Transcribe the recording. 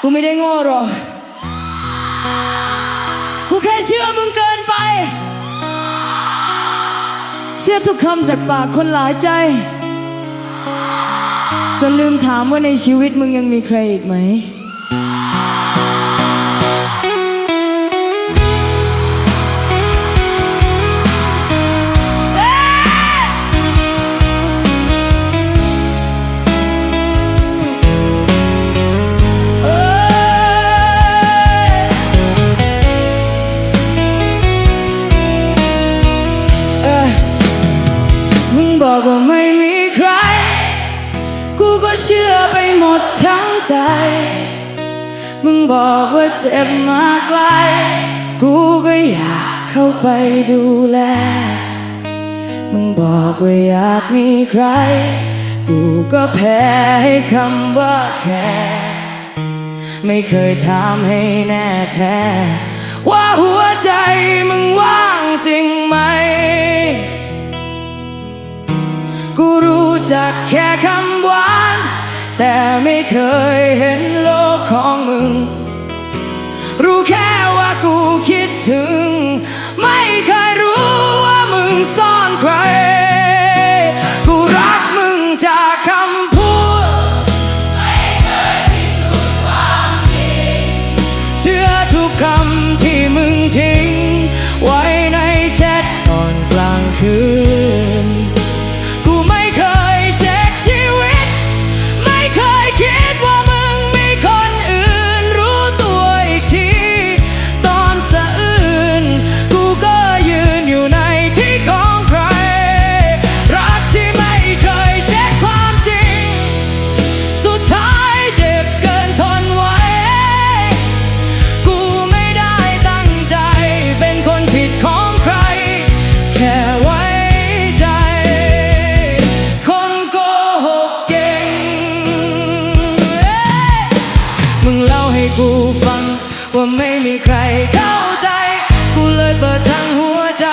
กูไม่ได้โง่หรอก กูแค่เชื่อมึงเกินไป เชื่อทุกคำจากปากคนหลายใจ จนลืมถามว่าในชีวิตมึงยังมีใครอีกไหม มึงบอกว่าไม่มีใคร กูก็เชื่อไปหมดทั้งใจ มึงบอกว่าเจ็บมาไกล กูก็อยากเข้าไปดูแล มึงบอกว่าอยากมีใคร กูก็แพ้ให้คำว่าแค่ ไม่เคยถามให้แน่แท้ ว่าหัวใจมึงว่างจริงไหม กูรู้จักแค่คำหวาน แต่ไม่เคยเห็นโลกของมึง รู้แค่ว่ากูคิดถึง ไม่เคยรู้ว่ามึงซ่อนใคร กูรักมึงจากคำพูด เชื่อทุกคำที่มึงทิ้ง ไว้ในแชทตอนกลางคืน กูไม่เคยเช็คชีวิต ไม่เคยคิดว่ามึงมีคนอื่น รู้ตัวอีกที ตอนสะอื้น กูก็ยืนอยู่ในที่ของใคร รักที่ไม่เคยเช็คความจริง สุดท้ายเจ็บเกินทนไหว กูไม่ได้ตั้งใจ เป็นคนผิดของใคร แค่ไว้ใจ คนโกหกเก่ง มึงเล่าให้กูฟัง ว่าไม่มีใครเข้าใจ กูเลยเปิดทั้งหัวใจ